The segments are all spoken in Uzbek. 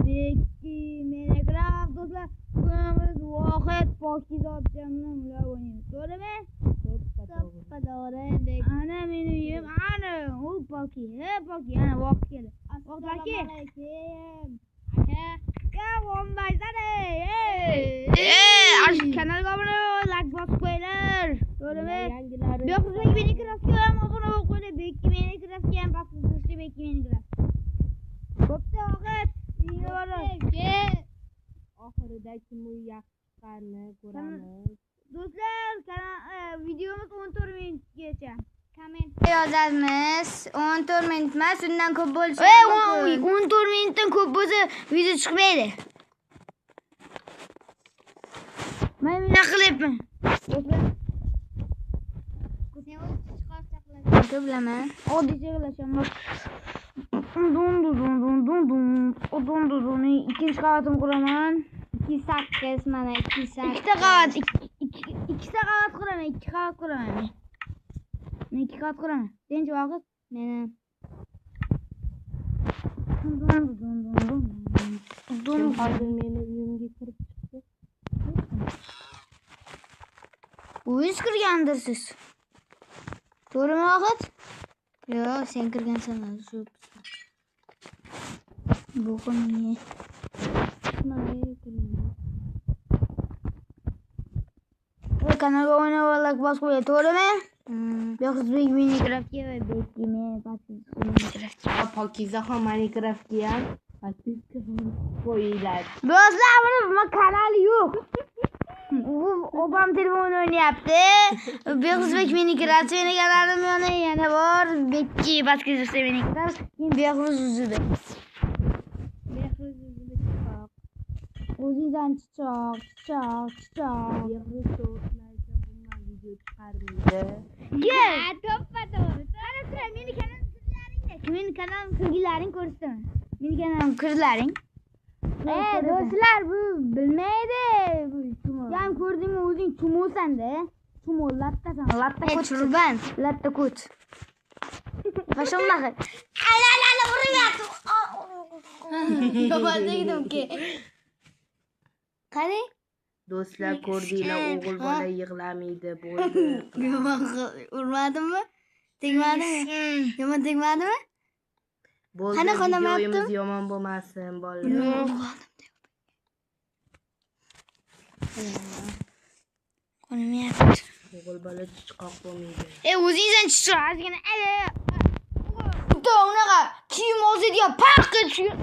Bekki Minecraft do'stlar. Bugun biz Vohid Pokizotcha bilan ular o'ynaymiz. To'g'rimi? To'g'ri. Ana meni uyim, ana u Poki, he Poki, ana Vohid keldi. Vohid aka. Alaykum. Aka. Ya bo'lmaysan ey. Ey, ash kanalga obuna bo'l, like bosib qo'yinglar. To'g'rimi? Yangilari. Bu yoqda Minecraftga ham obuna bo'lib qo'yinglar. Bekki Minecraftga ham bosib Bekki Minecraft. Bo'pti, Vohid. Uyingga boramiz. Oxirida kim uy yaxshi chiqqanini ko'ramiz. Do'stlar, videomiz 14 minutgacha. Kommentda yozamiz. 14 minut emas, undan ko'p bo'lishi mumkin. 14 minutdan ko'p bo'lsa video chiqmaydi. Men nima qilyapman? Do'stlar, Sen o'zi chiqarsa qilasan, bilaman. Oddiy yig'ilasham. Dun dun dun dun dun dun. Dun dun dun. Ikkinchi qavatini quraman. 28 mana 28. Ikkita qavat, ikkita qavat quraman, ikki qavat quraman. Men ikki qavat quraman. Senchi Vohid? Meni. Dun dun dun dun dun. Kim hozir meni uyimga kirib chiqdi? O'zingiz kirgandirsiz. To'g'rimi Vohid? Yo'q, sen kirgansan shu. Bo'g'imni. Kanalga obuna bo'lib, like bosib qo'ying, to'g'rimi? Yo'q, Minecraftga va Bekki Minecraft. Pokizaxon Minecraftga ham podpiska qo'yinglar. Do'stlar, buni kanali yo'q. Bu opam telefon o'ynayapti. Behruzbek Minecraft meni kanalim yana bor. Bekki podpiska Minecraft. Keyin Behruz Uzubek. Behruz Uzubek chiqoq. O'zingizdan chichoq, chichoq, chichoq. Behruz to'g'risini aytsam, umuman video chiqarmaydi. Gel. To'ppa to'g'ri. Qara tur, meni kanalim kirlaring. Meni kanalim kirgilaring ko'rsataman. Meni kanalim kirlaring. Do'stlar, bu bilmaydi. Bu chumol. Yan ko'rdingmi o'zing chumolsan-da. Chumol lattasan, latta ko't. Churban. Latta ko't. Пошел нахер. Ala ala ala uryapti. Yomon tegdimki. Qani? Do'stlar, ko'rdinglar, o'g'il bola yig'lamaydi, bo'ldi. Yomon urmadimmi? Tegmadimi? Yomon tegmadimi? Bo'ldi, Qani qonamayapti? videomiz yomon bo'lmasin, bolalar. Qonamayapti. O'g'il bola chichqoq bo'lmaydi. O'zingizdan chichoq ozgina. Bitta unaqa kiyim olsaydigan parqqa tushgan.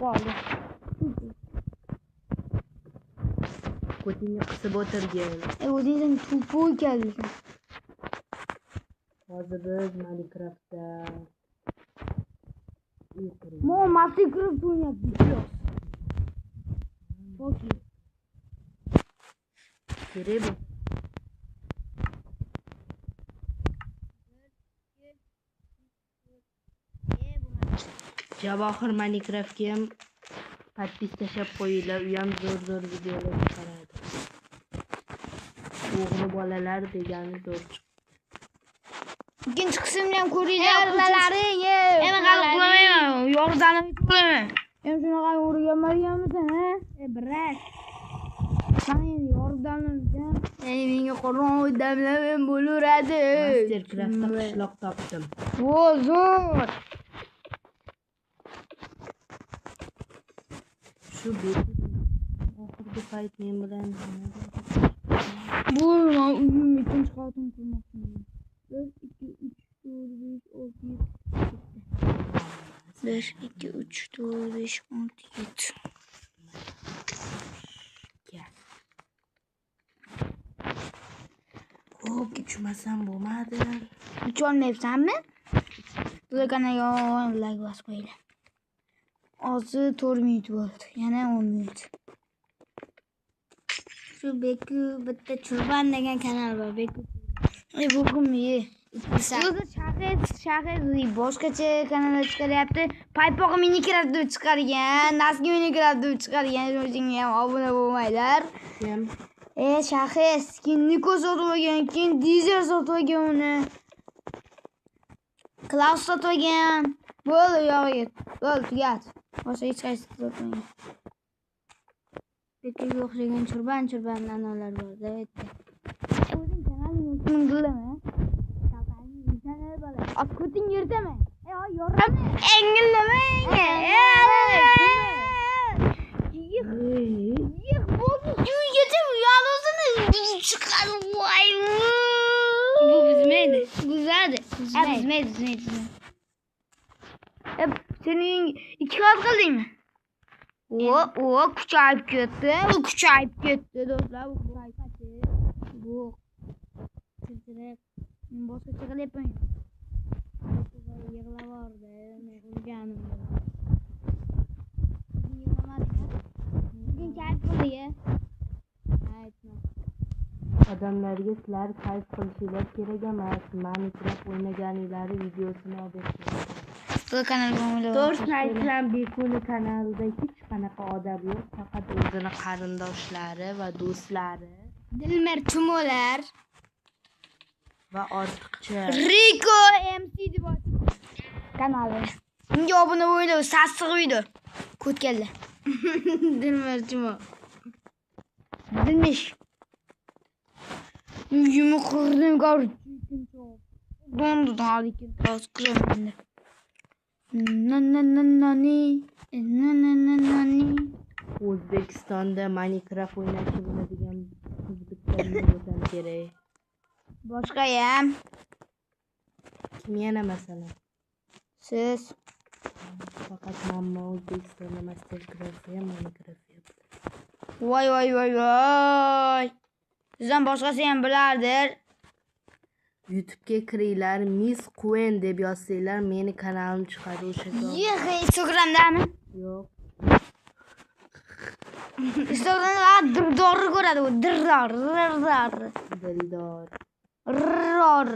Qoldi. Ko'tingni qisib o'tirgin. O'zingizdan tupoy kelding. Hozir biz Minecraftda uy quramiz. Mo Minecraft o'ynayapmiz. Poki. Kerak bu. Javohir Minecraftga ham podpis tashlab qo'yinglar, u ham zo'r-zo'r videolar chiqaradi. O'g'ri bolalar degani zo'r chiqdi. Ikkinchi qismni ham ko'ringlar. Uxlalaring. Endi hali uxlamayman, yordamim uxlamayman. Endi shunaqa o'rganmaganmisan, ha? Bırak. Mana endi yordamim. Menga qorong'u damlamam bo'laveradi. Mastercraftda qishloq topdim. Vo, zo'r. Shu beti oxirgi payt men bilan Bu men uyim ikkinchi qavatini qurmoqchiman. 1 2 3 4 5 6 7 1 2 3 4 5 6 7. Gel. Ko'p uchmasam bo'lmadi. Ucholmayapsanmi? Bular kanalga like bosib qo'yinglar. Hozir 4 minut bo'ldi. Yana 10 minut. Shu Beku bitta Churban degan kanal bor. Beku. Bugun ye. O'zi Shahiz boshqacha kanalda chiqaryapti. Paypoq Minecraft deb chiqargan, Naski Minecraft deb chiqargan. Shuning uchun ham obuna bo'lmanglar. Kim? Shahiz, keyin Niko sotib olgan, keyin Dizer sotib olgan uni. Klaus sotib olgan. Bo'ldi, uyog'iga. Bo'ldi, tugat. Boshqa hech qaysi topmagan. Bekuga o'xshagan churban anolar bor-da u yerda. O'zing kanalingni mingillama. Ot ko'ting yirtama. Ey, yorama. Engillama. Yix, yix, bo'ldi. Yuygacha yalozini chiqar. Voy. Bu buzmaydi. Buzadi. Buzmaydi, buzmaydi. Sening 2 qat qildingmi? O, kuchayib ketdi. Bu kuchayib ketdi, do'stlar, bu kuchayib ketdi. Bu Chirchiroq men boshqacha qilyapman. Yig'lavordi, men urganimda. Yig'lamading-a? Bugun kayf qildik-a? Aytma. Odamlarga sizlar kayf qilishinglar kerak emas. Minecraft o'ynaganinglar videosini olib bersin. Bu kanalga obuna To'g'risini aytsam, Bekuni kanalida hech qanaqa odam yo'q, faqat o'zini qarindoshlari va do'stlari Dilmer chumolar. va ortiqcha Rico MC deb kanali. Unga obuna bo'linglar, sassiq video. Ko'tkalla. Dilmer chumo. Dilmish. Uyimni qurdim, gavr. Dondu da hozir qiraman endi. Na na na na ni. Na na na na ni. O'zbekistonda Minecraft o'ynashni biladigan qiz bitta men bo'lsam kerak. Boshqa ham Kim yana masalan? siz. Faqat mamma O'zbekistonda Mastercraft ham Minecraft ham. Voy voy voy voy. Sizdan boshqasi ham bilardir. YouTube'ga kiringlar, Miss Queen deb yozsanglar, meni kanalim chiqadi o'sha. Yo'q, Instagramdami? Yo'q. Instagramda dirdorni ko'radi u. Dirdor, dirdor. Dildor. Ror.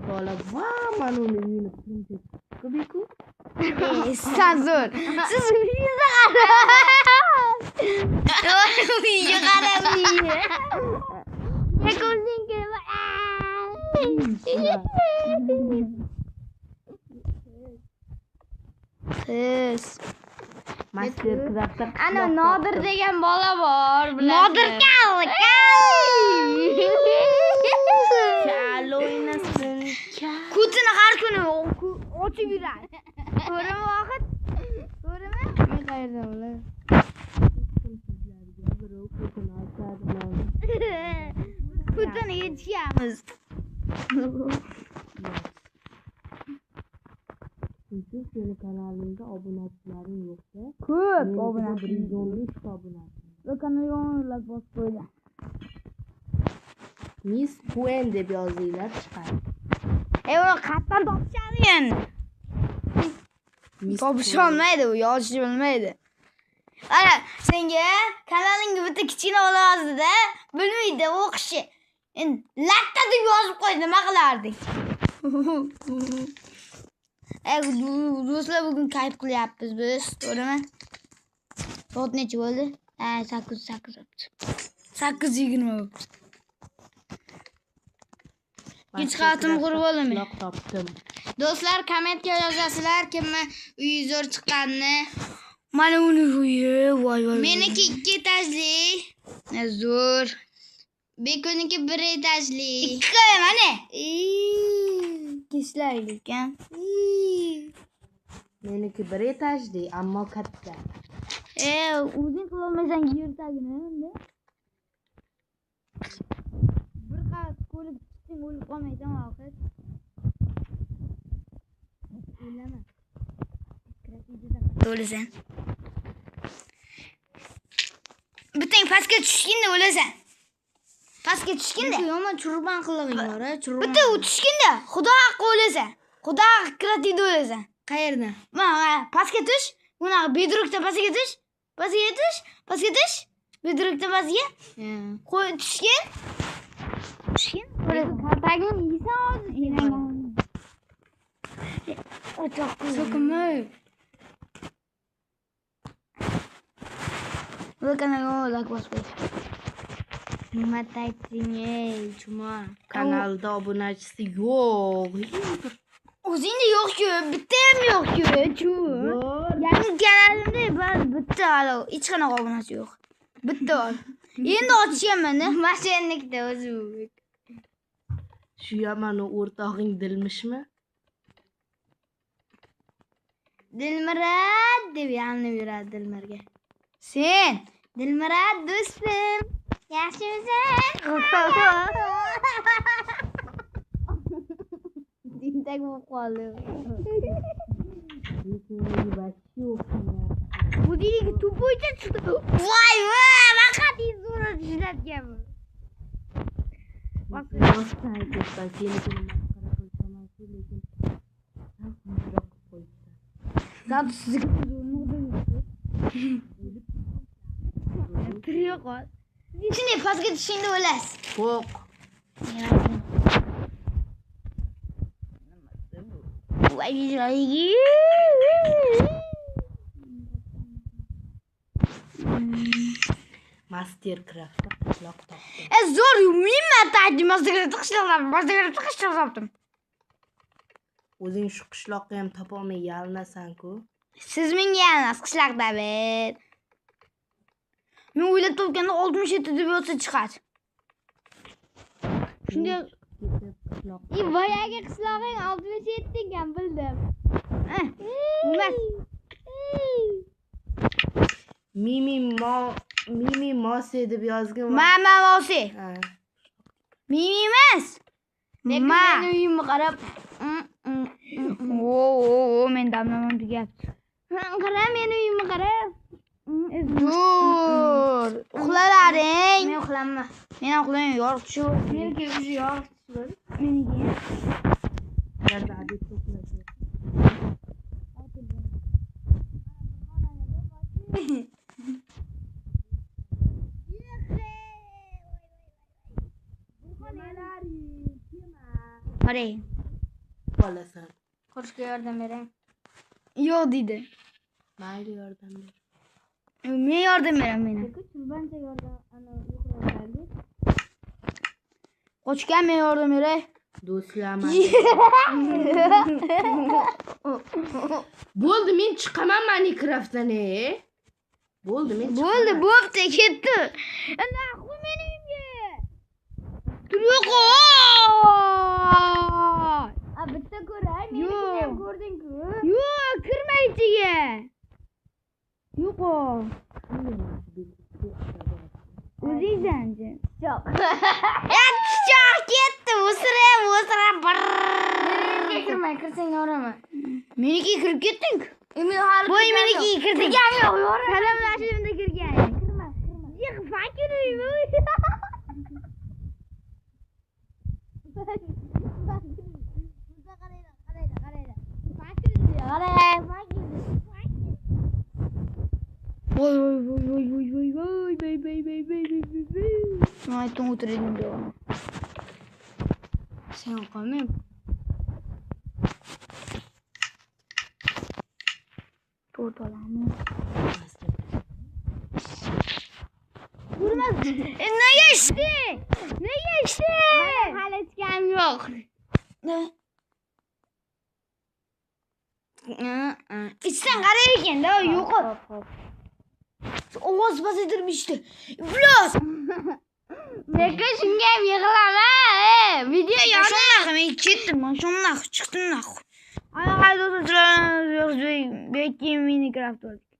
Bola, va mana uni uyini qilib Beku. Sizdan zo'r. Siz uyingizga qarang. Uyga qarang, uyga. Yakursing kelib. Siz. Mastercraftda Ana Nodir degan bola bor, bilasizmi? Nodir kal, kal. Kal o'ynasin. Kal. Kutini har kuni ochib yuradi. To'g'rimi Vohid? To'g'rimi? Men qayerdan bilaman? Sizlarga birov ko'tini ochadimi? Kutini yetishamiz. Chunki seni kanalingda obunachilaring yo'qda. Ko'p Menikida obunachi. 115 ta obunachi. Va kanalga like bosib qo'ydi. Miss Queen deb yozinglar chiqadi. Uni qayerdan topishadi endi? Miss Topisholmaydi u, yozishni bilmaydi. Ana, senga kanalingga bitta kichkina bola yozdida, bilmaydi o'qishi. Endi latta deb yozib qo'ydi, nima qilarding? Do'stlar, bugun kayf qilyapmiz biz, to'g'rimi? Soat necha bo'ldi? Ha, 8:08 bo'libdi. 8:20 bo'libdi. Kech qatim qurib olaman. Qishloq topdim. Do'stlar, kommentga yozasizlar kimni uyi zo'r chiqqanini. Mana uni uyi, voy voy. Meniki 2 etajli, Ne zo'r. Bekuniki 1 etajli. 2 qo'y mana. Kishlar ekan. Meniki 1 etajli, ammo katta. O'zing qilolmasang yer tagini endi. Bir qat ko'rib chiqsang o'lib qolmaysan Vohid. O'ylama. O'lasan. Bittang pastga tushganda o'lasan. Pastga tushganda. Yomon churban qilig'ing bor, a, churban. Bitta u tushganda Xudo haqqi o'lasan. Xudo haqqi kiratiydi o'lasan. Qayerda? Mana pastga tush, bunaqa bedrukda pastga tush, pastga tush, pastga tush, bedrukda pastga. Qo'y tushgin. Tushgin. Kaltagini yeysan hozir. O'choq So'kinma. Bu kanalga like bosib qo'y. Nima aytding ey, chuma? Kanalda obunachisi yo'q. O'zingda yo'q-ku, bitta ham yo'q-ku, chu. Bor. Yangi kanalimda bor, bitta hali hech qanaqa obunachi yo'q. Bitta bor. Endi ochganman-da. Mashinnikda o'zi. Shu yomoni o'rtog'ing Dilmishmi? Dilmurod deb yalinib yuradi Dilmirga. Sen Dilmurod do'stim, yaxshimisan? Tentak bo'lib qoldi. Lekin вообще o'xshamayapti. o'zingniki tupoycha chiqdi. Voy voy, faqat zo'r ishlatganman. Rostdan aytyapman, senikini masxara qilishamanku, lekin sal xunukroq qilib qo'yibsan. Zat sizniki tirik qol. Shunday pastga tushingda o'lasiz. Yo'q. Voy. Mastercraftda qishloq topdim. E zo'r, ming marta aytdim, Mastercraftda qishloq topdim, Mastercraftda qishloq topdim. O'zing shu qishloqni ham topolmay yalinasan-ku. Siz menga yalinasiz qishloqda bir. Men o'ylab topganda 67 deb yozsa chiqadi. Shunday Ketib qishloq. I boyagi qishlog'ing 67 ekan, bildim. Emas. Mimi mo Mimi Mose deb yozgin. Mama Mose. Ha. Mimi emas. Lekin Ma. meni uyimga qarab, O, o, o, men damlamam tugabdi. Qara meni uyimga qara. Dur. Uxlalaring. Men uxlanma. Men ham uxlayman, yorug' tushib. Meniki уже yorug' tushib. Meniki. Yerda обед to'plashdi. Qarang. Qolasan. Qurishga yordam bering. Yo'q deydi. Mayli yordam ber. Men yordam beraman men. Chulbancha yordam ana uxlaydi. Qochgan men yordam beray. Do'stlar, bo'ldi, men chiqaman Minecraftdan, e. Bo'ldi, men chiqaman. Bo'ldi, bo'pti, ketdi. Nahvi meni uyimga. Turib qo'y. A bitta ko'ray, menikini ham ko'rding-ku. Yo'q, kirma ichiga. Yo'q. O'zingsanchi. Yo'q. Ya pichoq ketdi. O'sirib, o'sirib bir. Kirma, kirsang yoraman. Meniki kirib ketding. Men hali Voy, meniki kirdi. Kirgani yo'q, yoraman. Salomlashimda kirgan. Kirma, kirma. Yo'q, fakir uymi? Voy voy voy voy voy voy voy voy voy voy voy voy voy. Aytdim o'tirdim deyapman. Sen qolmay. To'rt olamiz. Yurmaz. Nega ichding? Nega ichding? Hali ichganim yo'q. Ichsang qaray ekan-da, yo'qot. Ovoz pasaytirib ichdi. Iflos! Lekin shunga ham yig'lama, video Mana shunaqa men ketdim, mana shunaqa chiqdim naq. Ana do'stlar, Minecraft o'ldik.